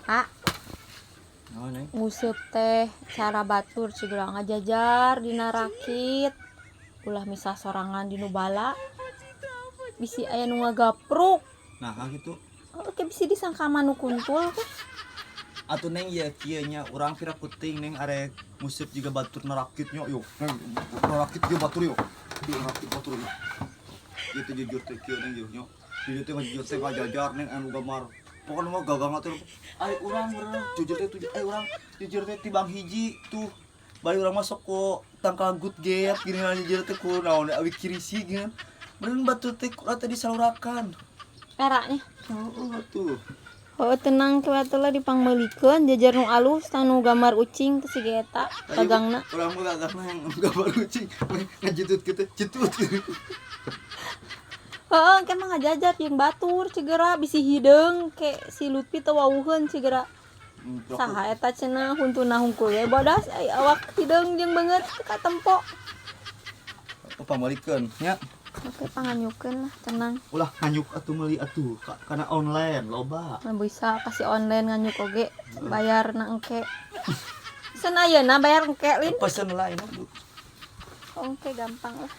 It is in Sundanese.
Ah, Oh, Neng. Nguseup teh cara batur segera ngajajar dina rakit. Ulah misah sorangan di nu bala. Bisi aya nu ngagapruk. Nah, gitu. Oke, bisi disangka manu kuntul teh. Atuh, Neng, ya kieu nya, urang pira puting, Neng, arek nguseup juga batur narakitnya yuk. Neng, narakit dia batur yuk. Yuk, narakit batur yuk. Ieu teh jujur teh kieu, Neng, yeuh nya. Jujur teh ngajujur teh ngajajar, Neng, anu gambar. Pokoknya mah gagang atuh. Ai urang urang jujur teh tujuh, eh, urang jujur teh tibang hiji tuh. Bari urang masuk ku tangkal good get gini lah, jujur teh ku naon awi kirisi gini. Meureun batur teh ku teh disalurakan. Eranya. Oh, tuh. Oh, tenang ke atuh lah, dipangmeulikeun jajar nu alus tanu gambar ucing teh siga eta gagangna. Urang mah gagangna yang gambar ucing ngajitut gitu, jitut. Heeh, ke mah ngajajar jeung batur cigera, bisi hideung ke si Lutfi teu wawuheun cigera. Saha eta cenah, huntuna hungkul we bodas, ai awak hideung jeung beungeut teu katempo. Oh, pangmeulikeun nya. Oke, panganyukeun lah, tenang. Ulah nganyuk atuh, meuli atuh karena online loba. Nah, bisa kasih online nganyuk oge bayar na engke. Pesen ayeuna, bayar engke lin. Pesen lah ini. Oke, gampang lah.